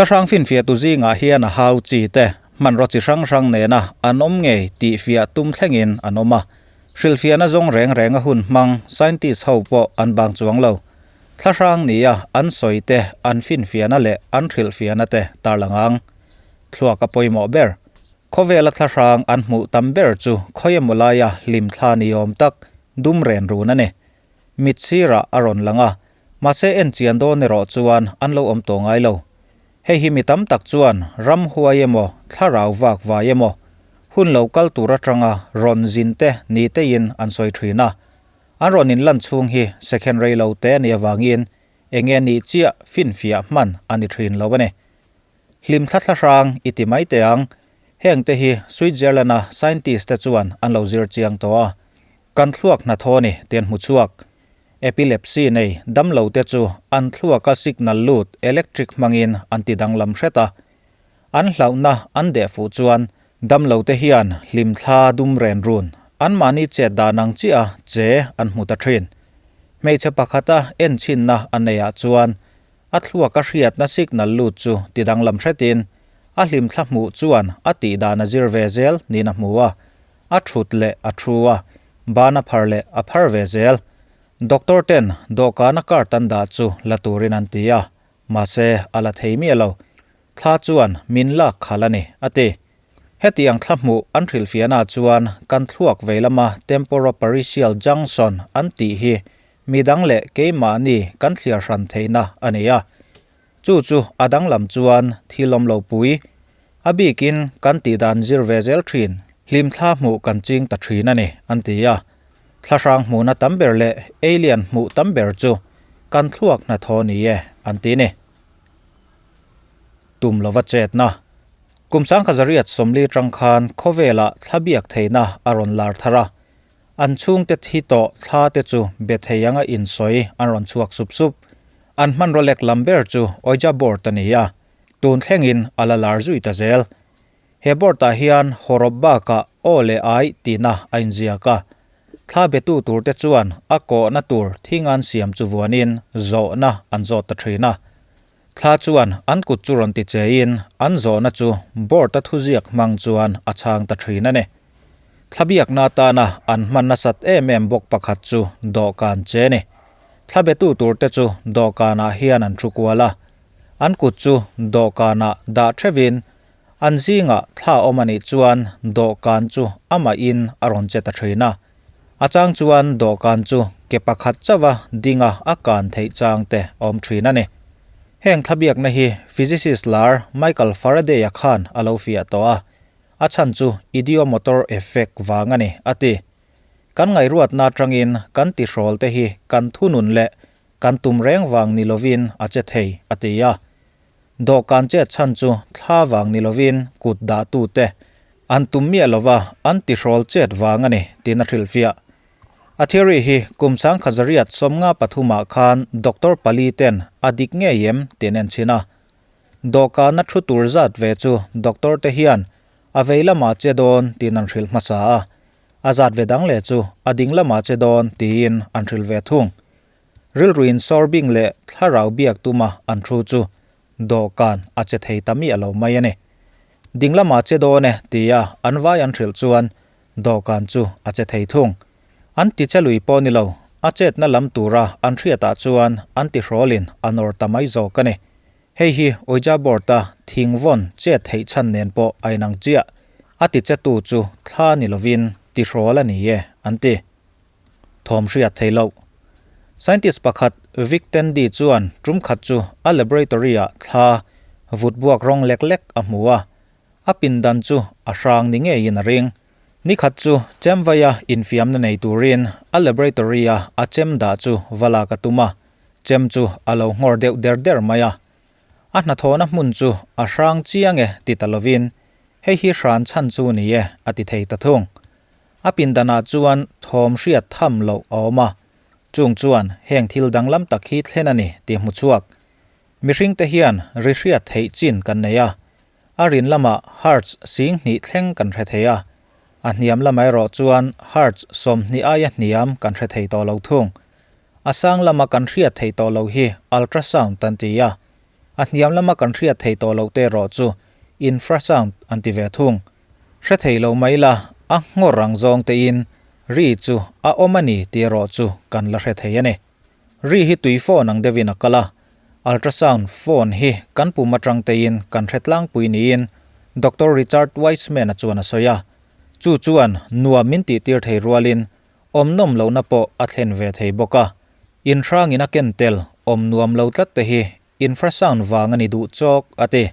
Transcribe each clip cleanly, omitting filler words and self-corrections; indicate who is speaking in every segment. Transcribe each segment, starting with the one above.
Speaker 1: Thlahrang finfiahtu zingah hian a hau chi te, hmanraw chi hrang hrang nena an awm ngei tih fiah tum thlengin an awm a. Hrilhfiahna zawng reng reng a hun hmang scientist ho pawh an bang chuang lo. Thlahrang nia an sawi te, an finfiahna leh an hrilhfiahna te tarlang ang. Thluak a pawimawh ber. Khawvela thlahrang an hmuh tam ber chu khawi emaw laia hlimthla ni awm tak dum ren run a ni. Mit sirah a rawn lang a, mahse en chian dawn erawh chuan an lo awm tawh ngai lo. Hei hi mi tam tak chuan ram huai emaw, thlarau vak vai emaw, hun lo kal tur atanga rawn zin te ni teiin an sawi thin a. An rawn inlan chhung hi second rei lo te a nih avangin eng nge nih chiah finfiah hman a ni thin lo a ni. Hlim thla thla hrang i ti mai teh ang. Heng te hi Switzerland-a scientist te chuan an lo zir chiang tawh a. Kan thluak hnathawh ni ti an hmu chhuak. Epilepsy nei damlo te chu an thluaka signal lut electric hmangin an ti danglam hret a. An hlauhna an deh fuh chuan damlo te hian hlim thla dum ren run anmahni chet dan ang chiah a che an hmu ta thin. Hmeichhe pakhata enchhinna a neihah chuan A thluak a hriatna signal lut chu ti danglam hretin a hlimthla hmuh chuan a tih dan a zir ve zel niin a hmu a, a thut leh a thu a, ban a phar leh a phar ve zel. Doctor ten dawhkana card an dah chu la turin an ti a, mahse a la thei miah lo. Thla chuan min lak khalh a ni, a ti. Hetiang thla hmuh an hrilhfiahna chuan kan thluak vei lama temporoparietal junction an tih hi Midang leh keimahni kan thliar hran theihna a ni a, chu chu a danglam chuan thil awm lo pui. A bikin kan tihdan zir ve zel thin, hlimthla hmuh kan ching ta thin a ni, an ti a. Thlahrang hmuhna tam ber leh alien hmuh tam ber chu kan thluak hnathawh ni e, an ti ni. Tum lova chetna. Kum 1940 tang khan khawvelah thlabiak theihna a rawn lar thar a. An chhungte thi tawh thla te chu be thei anga insawi an rawn chhuak sup sup. An hmanraw lek lam ber chu Ouija board a ni a, tun thlengin a la lar zui ta zel. He board ah hian hawrawp bakah aw leh ai tihna a inziak a. Thla betu tur te chuan a kawhna tur thing an siam chu vuanin zawhna an zawt ta thin a. Thla chuan an kut chu rawn ti chein an zawhna chu board a thuziak hmang chuan a chhang ta thin a ni. Thlabiakna atana an hman nasat em em bawk pakhat chu dawhkan che ni. Thlabetu turte chu dawhkanah hian an thu kual a, an kut chu dawhkanah dah theuhin an zingah thla awm a nih chuan dawhkan chu amahin a rawn che ta thin a. A chang chuan dawhkan chu ke pakhat chauha dinga a kan theih chang te a awm thin a ni. Heng thlabiakna hi physicist lar Michael Faraday-a khan a lo fiah tawh a, A chhan chu ideomotor effect vang a ni, a ti. Kan ngaihruatna atangin kan tihrawl te hi kan thunun leh kan tum reng vang ni lovin a che thei, a ti a. Dawhkan chet chhan chu thla vang ni lovin kut dahtu te an tum miah lova an tihrawl chet vang a ni, tiin a hrilhfiah. A theory hi kum 1953ah khan doctor pali ten a dik ngei em tiin en chhin a. Dawhkana thu tur zat ve chu doctor te hian a vei lamah che dawn tiin an hrilh hmasa a, a zat ve dang leh chu a ding lamah che dawn tiin an hrilh ve thung. Rilruin sawrbing leh thlarau biak tuma an thu chu dawhkan a che thei ta miah lo mai a ni. Ding lamah che dawn e tia an vai an hrilh chuan dawhkan chu a che thei thung. An ti che lui pawh ni lo, a chetna lam tura an hriatah chuan an ti hrawlin a nawr ta mai zawk a ni. Hei hi Ouija board-a thing vawn chet theih chhan nen pawh a inang chiah. A ti chetu chu thla ni lovin ti hrawl a ni e, an ti. Thawm hriat thei loh. Scientist pakhat Vic Tandy chuan tum khat chu a laboratory-ah thla vut buak rawng lek lek a hmu a, a pindan chu a hrang ni ngeiin a ring. Ni khat chu chemvaia infiamna nei turin a laboratory-a a chem dah chu va lak a tum a, chem chu a lo nghawr deuh der der mai a. A hnathawhna hmun chu a hrang chiang e ti ta lovin, hei hi hran chhan chu ni e a ti thei ta thung. A pindanah chuan thawm hriat tham loh a awm a, chung chuan heng thil danglam tak hi thlen a ni tih hmu chhuak. Mihringte hian ri hriat theih chin kan nei a, A rin lamah hertz 2000 thleng kan hre thei a, a hniam lamah erawh chuan hertz 20 aia hniam kan hre thei tawh lo thung. A sang lama kan hriat theih tawh lo hi ultrasound an ti a. A hniam lama kan hriat thei tawh loh te erawh chu infrasound an ti ve thung. Hre thei lo mai la, a nghawr ang zawng tein ri chu a awm a ni tih erawh chu kan la hre thei a ni. Ri hi tui phone ang deuhin a kal a, ultrasound phone hi kan pum atang tein kan hre tlangpui niin Doctor Richard Wiseman-a chuan a sawi a. Chu chuan nuam min tihtir thei rualin awm nawm lohna pawh a thlen ve thei bawk a. Inhrangin a ken tel awm nuam lo tlat te hi infrasound vang a ni duh chawk a ti.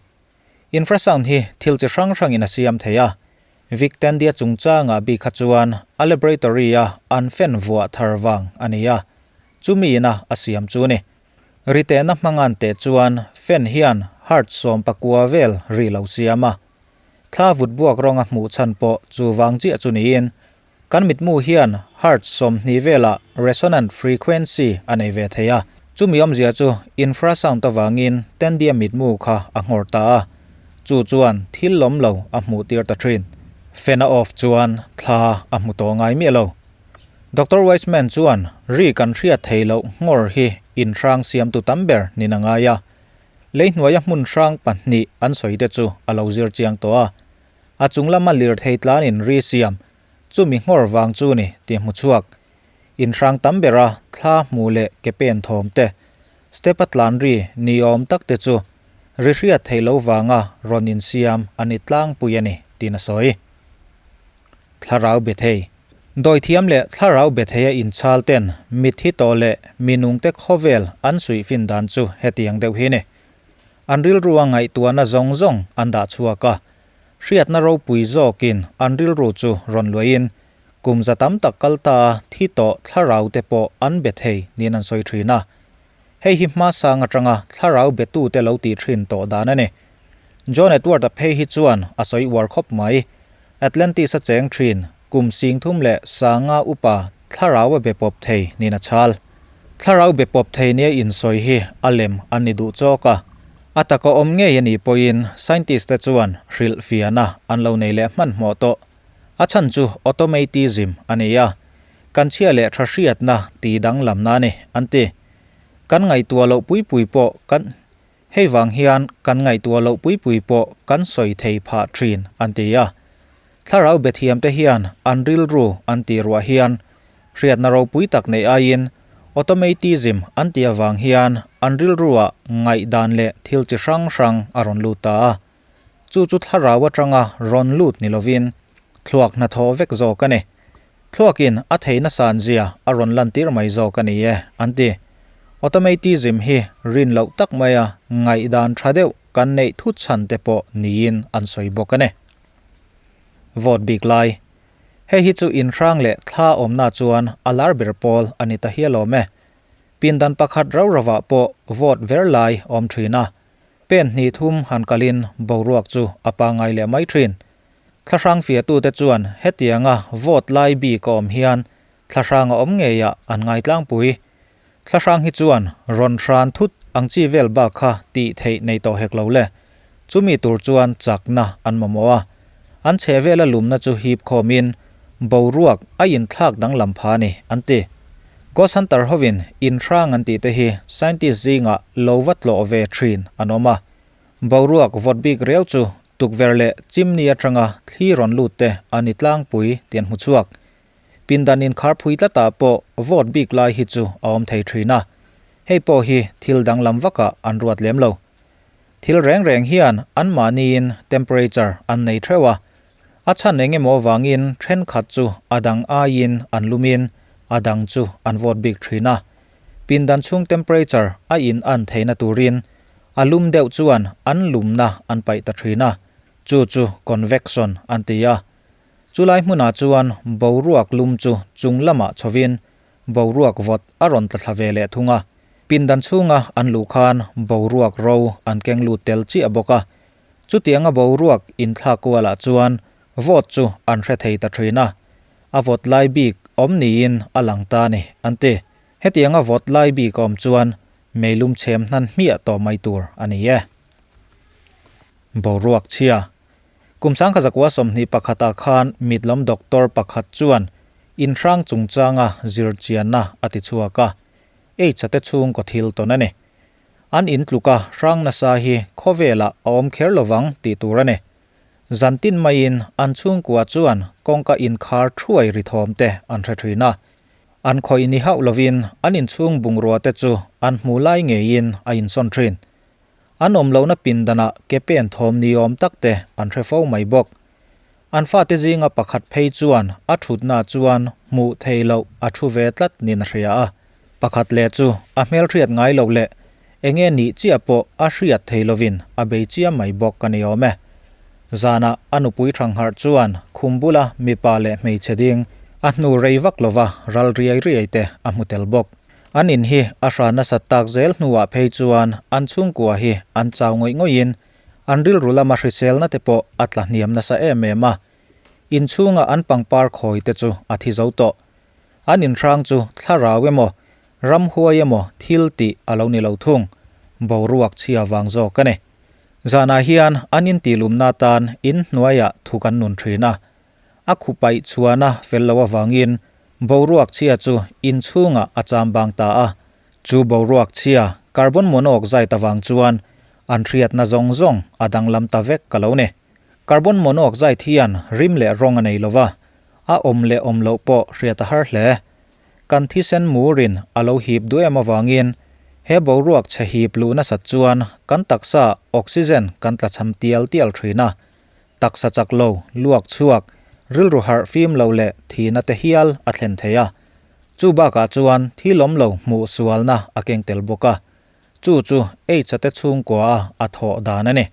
Speaker 1: Infrasound hi thil chi hrang hrangin a siam thei a, Vic Tandy-a chungchangah bik kha chuan a laboratory-a an fan vuah thar vang a ni a, chumi ina a siam chu ni. Ritehna hmangan teh chuan fan hian hertz 19 vel ri lo siam a. Thla vut buak rawnga hmuh chhan pawh chu vang chiah chu niin Kan mitmu hian hertz 20 velah resonant frequency a nei ve thei a, chumi awmzia chu infrasound avangin Tandy-a mitmu kha a nghawr ta a, chu chuan thil lawm lo a hmuh tir ta thin. Fan a off chuan thla a hmu tawh ngai miah lo. Doctor Wiseman chuan ri kan hriat thei loh nghawr hi inhrang siamtu tam ber nin a ngai a, lei hnuaia hmun hrang pahnih an sawi te chu a lo zir chiang tawh a, a chung lama lirthei tlanin ri siam Chumi nghawr vang chu ni tih hmu chhuak. Inhrang tam bera thla hmu leh ke pen thawm te, step a tlan ri ni awm tak te chu ri hriat theih lo vanga rawn insiam a ni tlangpui a ni tiin a sawi. Thlarau be thei. Dawithiam leh thlarau be thei a inchhal ten mitthi tawh leh minungte khawvel an suihfin dan chu hetiang deuh hi ni. An rilru a ngaihtuahna zawng zawng an dah chhuak a, Hriatna ropui zawkin an rilru chu rawn luahin kum za tam tak kal ta a thi tawh thlarau te pawh an be thei niin an sawi thin a. Hei hi hmasang atanga thlarau betute lo tih thin tawh dan a ni. John Edward-a phei hi chuan a sawi uar khawp mai. Atlantis-a cheng thin kum 3000 upa thlarau a be pawp thei niin a chhal. Thlarau be pawp thei nia insawi hi a lem an ni duh chawk a. A taka awm ngei a nih pawhin scientist te chuan hrilh fiahna an lo nei leh hmanhmawh tawh. A chhan chu automatism a ni a, kan chhia leh tha hriatna ti danglamna a ni, an ti. Kan ngaihtuah loh pui pui pawh kan Hei vang hian kan ngaihtuah loh pui pui pawh kan sawi thei phah thin, an ti a. Thlarau bethiam te hian an rilru an tih ruah hian hriatna ropui tak neih aiin automatism an tih avang hian an rilruah ngaihdan leh thil chi hrang hrang a rawn lut ta a. Chu chu thlarau atanga rawn lut ni lovin thluak hnathawh vek zawk a ni. Thluakin a theihna san zia a rawn lantir mai zawk a ni e, an ti. Automatism hi rin loh tak maia ngaihdan tha deuh kan neih thut chhan te pawh niin an sawi bawk a ni. Vote bik lai. Hei hi chu inhrang leh thla awmna chuan a lar ber pawl a ni ta hial awm e. Pindan pakhat rau rovah pawh vote ver lai awm thin a. Pen hnih thum han kalin boruak chu a pangngai leh mai thin. Thlahrang fiahtute chuan hetianga vote lai bik a awm hian thlahrang a awm ngeiah an ngai tlangpui. Thlahrang hi chuan rawn hran thut ang chi vel bak kha tih theih nei tawh hek lo le. Chumi tur chuan chakna an mamawh a. An chheh vela lumna chu hip khawmin boruak a inthlak danglam pha a ni, an ti. Ghost Hunter hovin inhrang an tih te hi scientist zingah lo va tlawh ve thin an awm a. Boruak vawt bik riau chu tukverh leh chimney atanga thli rawn lut te a ni tlangpui tih an hmu chhuak. Pindan inkharphui tlatah pawh vawt bik lai hi chu a awm thei thin a, hei pawh hi thil danglam vakah an ruat lem lo. Thil reng reng hian anmahniin temperature an nei theuh a, a chhan eng emaw vangin thenkhat chu a dang aiin an lumin a dang chu an vawt bik thin a. Pindan chhung temperature a in an theihna turin a lum deuh chuan an lumna an paih ta thin a, chu chu convection an ti a. Chulai hmunah chuan boruak lum chu chung lamah chhovin boruak vawt a rawn tla thla ve leh thung a. Pindan chhunga an luh khan boruak ro an keng lut tel chiah bawk a. Chutianga boruak inthlak kualah chuan vawt chu an hre thei ta thin a. A vawt lai bik awm niin a lang ta a ni, an ti. Hetianga vawt lai bik awm chuan meilum chhem hnan hmiah tawh mai tur a ni e. Boruak chhia. Kum 1921ah khan mitlam doctor pakhat chuan inhrang chungchanga zirchianna a ti chhuak a, H-a te chhungkaw thil tawn a ni. An in tluka hrang nasa hi khawvelah a awm kher lovang tih tur a ni. Zantin maiin an chhungkua chuan kawngka inkhar thuai ri thawm te an hre thin a. An khawih ni hauh lovin an inchhung bungrua te chu an hmu lai ngeiin a insawn thin. An awm lohna pindanah ke pen thawm ni awm tak te an hre fo mai bawk. An fate zinga pakhat phei chuan a thutna chuan hmuh thei loh a thu ve tlat niin a hria a. Pakhat leh chu a hmelhriat ngai loh leh enge nih chiah pawh a hriat thei lovin a bei chiam mai bawk a ni awm e. Zanah a nupui thangharh chuan khum bula mipa leh hmeichhe ding a hnu rei vak lova ral riai riai te a hmu tel bawk. An in hi a hra nasat tak zel hnuah phei chuan an chhungkua hi an chau ngawih ngawihin an rilru lama hriselna te pawh a tla hniam nasa em em a. Inchhunga an pangpar khawi te chu a thi zo tawh. An inhrang chu thlarau emaw, ramhuai emaw thil tih a lo ni lo thung. Boruak chhia vang zawk a ni. Zanah hian an intihlumna atan inhnuaiah thu kan nun thin a. A khupaih chhuana fel lo avangin boruak chhia chu inchhungah a cham bang ta a. Chu boruak chhia carbon monoxide avang chuan an hriatna zawng zawng a danglam ta vek ka lo ni. Carbon monoxide hian rim leh rawng a nei lo va, a awm leh awm loh pawh hriat a har hle. Kan thisen murin a lo hip duh em avangin he boruak chhe hip luh nasat chuan kan taksa oxygen kan tlachham tial tial thin a. Taksa chak lo, luak chhuak, rilru harh fim lo leh thihna te hial a thlen thei a. Chu bakah chuan thil awm lo hmuh sualna a keng tel bawk a. Chu chu H-a te chhungkua a a thawh dan a ni.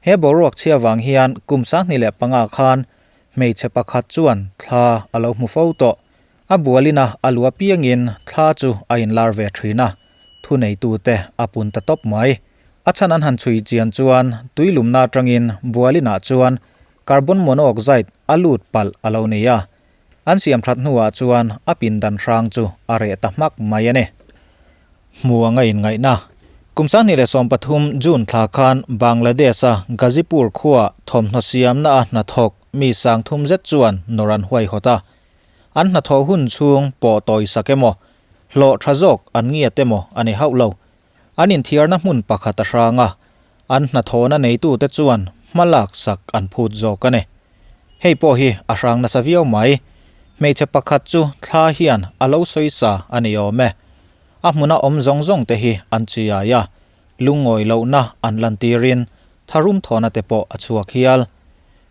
Speaker 1: He boruak chhia vang hian kum 2005 khan hmeichhe pakhat chuan thla a lo hmu fo tawh. A bualina a lu apiangin thla chu a inlar ve thin a, thuneitute a pun ta tawp mai. A chhan an han chhui chian chuan tuilumna atangin bualinah chuan carbon monoxide a lut palh a lo ni a. An siam that hnuah chuan a pindan hrang chu a reh ta hmak mai a ni. Hmu anga inngaihna. Kum 2013 June thla khan Bangladesh-a Gazipur khuaa thawmhnaw siamna a hnathawk mi 30 zet chuan nawr an huaihawt a. An hnathawh hun chhung pawh tawisak emaw, hlawh tha zawk an ngiat emaw a ni hauh lo. An inthiarna hmun pakhat a hrang a, an hnathawhna neitute chuan hma laksak an phut zawk a ni. Hei pawh hi a hrang nasa viau mai. Hmeichhe pakhat chu thla hian a lo sawisa a ni awm e. A hmuna awm zawng zawng te hi an chiai a, lungawi lohna an lantirin tharum thawhna te pawh a chhuak hial.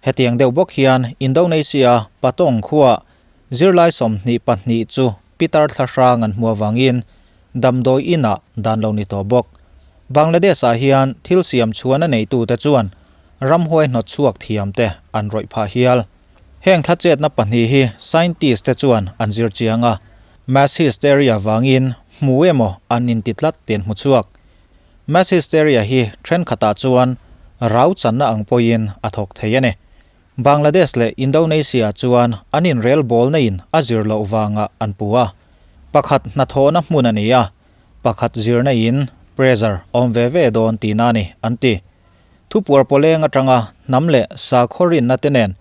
Speaker 1: Hetiang deuh bawk hian Indonesia Patong khuaa zirlai 22 chu pitar thla hrang an hmu avangin damdawi inah dan lo ni tawh bawk. Bangladesh-ah hian thil siam chhuan a neitute chuan ramhuai hnawt chhuak thiam te an rawih phah hial. Heng thla chetna pahnih hi scientist te chuan an zir chiang a, mass hysteria vangin hmu emaw an inti tlat tih an hmu chhuak. Mass hysteria hi thenkhatah chuan rau channa ang pawhin a thawk thei a ni. Bangladesh leh Indonesia chuan an inrel bawlna in a zir loh vangah an pu a. Pakhat hnathawhna hmun a ni a, pakhat zirna in pressure awm ve ve dawn tihna a ni, an ti. Thupuar pawleng atanga hnam leh sakhaw rinna te nen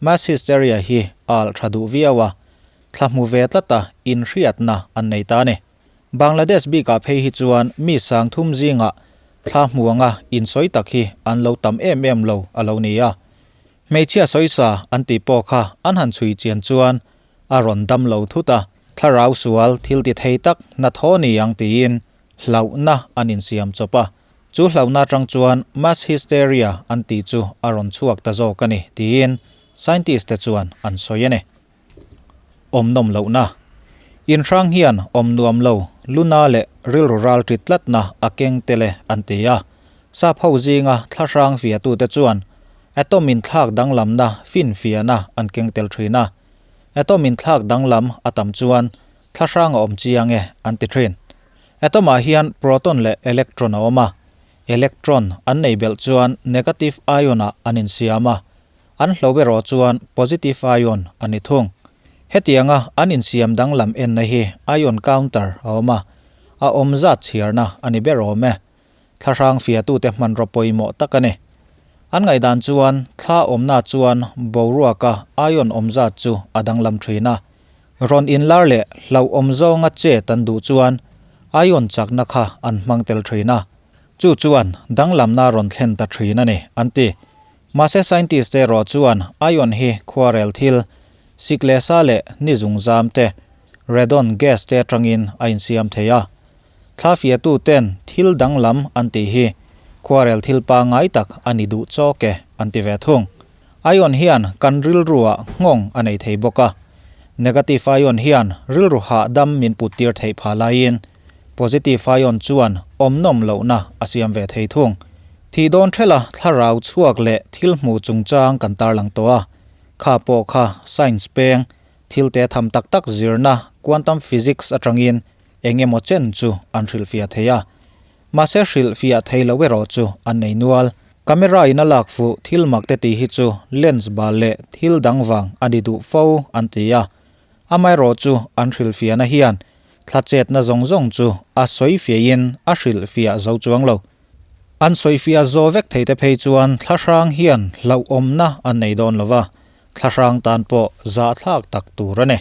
Speaker 1: mass hysteria hi a alh tha duh viau a, thla hmu ve tlata inhriatna an nei ta a ni. Bangladesh bikah phei hi chuan mi 30 zingah thla hmu anga insawi tak hi an lo tam em em lo a lo ni a. Hmeichhia sawisa an tih pawh kha an han chhui chian chuan a rawn dam lo thut a, thlarau sual thil ti thei tak hnathawh ni ang tiin hlauhna an insiam chawp a. Chu hlauhna atang chuan mass hysteria an tih chu a rawn chhuak ta zawk a ni tiin scientist te chuan an sawi a ni. Awm nawm lohna. Inhrang hian awm nuam lo, luna leh rilru ral ṭit tlatna a keng tel e an ti a. Sap ho zinga thlahrang fiahtute chuan atom inthlak danglamna finfiahna an keng tel ṭhin a. Atom inthlak danglam a tam chuan thlahrang a awm chiang e an ti ṭhin. Atom-ah hian proton leh electron a awm a. Electron an nei belh chuan negative ion-ah an insiam a. An hlo erawh chuan positive ion a ni thung. Hetianga an insiam danglam enna hi ion counter a awm a, a awm zat chhiarna a ni ber awm e. Thlahrang fiahtute hmanraw pawimawh tak a ni. An ngaihdan chuan thla awmna chuan boruaka ion awm zat chu a danglam thin a. Rawn inlar leh hlauhawm zawnga chet an duh chuan Ion chakna kha an hmang tel thin a, chu chuan danglamna a rawn thlen ta thin a ni, an ti. Mahse scientist te erawh chuan ion hi khuarel thil, sik leh sa leh ni zungzam te, radon gas te atangin a insiam thei a. Thla fiahtu ten thil danglam an tih hi khuarel thil pangngai tak a ni duh chawk e, an ti ve thung. Ion hian kan rilruah nghawng a nei thei bawk a. Negative ion hian rilru hahdam min put tir theih phah laiin positive ion chuan awmnawm lohna a siam ve thei thung. Thih dawn thela thlarau chhuak leh thil hmu chungchang kan tarlang tawh a, kha pawh kha science peng thil te tham tak tak zirna quantum physics atangin eng emaw chen chu an hrilhfiah thei a. Mahse hrilhfiah thei lo erawh chu an nei nual. Camera in a lak fuh thil mak te tih hi chu lens bal leh thil dang vang a ni duh fo an ti a. Amaherawh chu an hrilhfiahna hian thla chetna zawng zawng chu a sawifiahin a hrilhfiah zo chuang lo. An sawifiah zaw vek thei te phei chuan thla hrang hian hlauhawmna an nei dawn lo va, thla hrang tan pawh zahthlak tak tur a ni.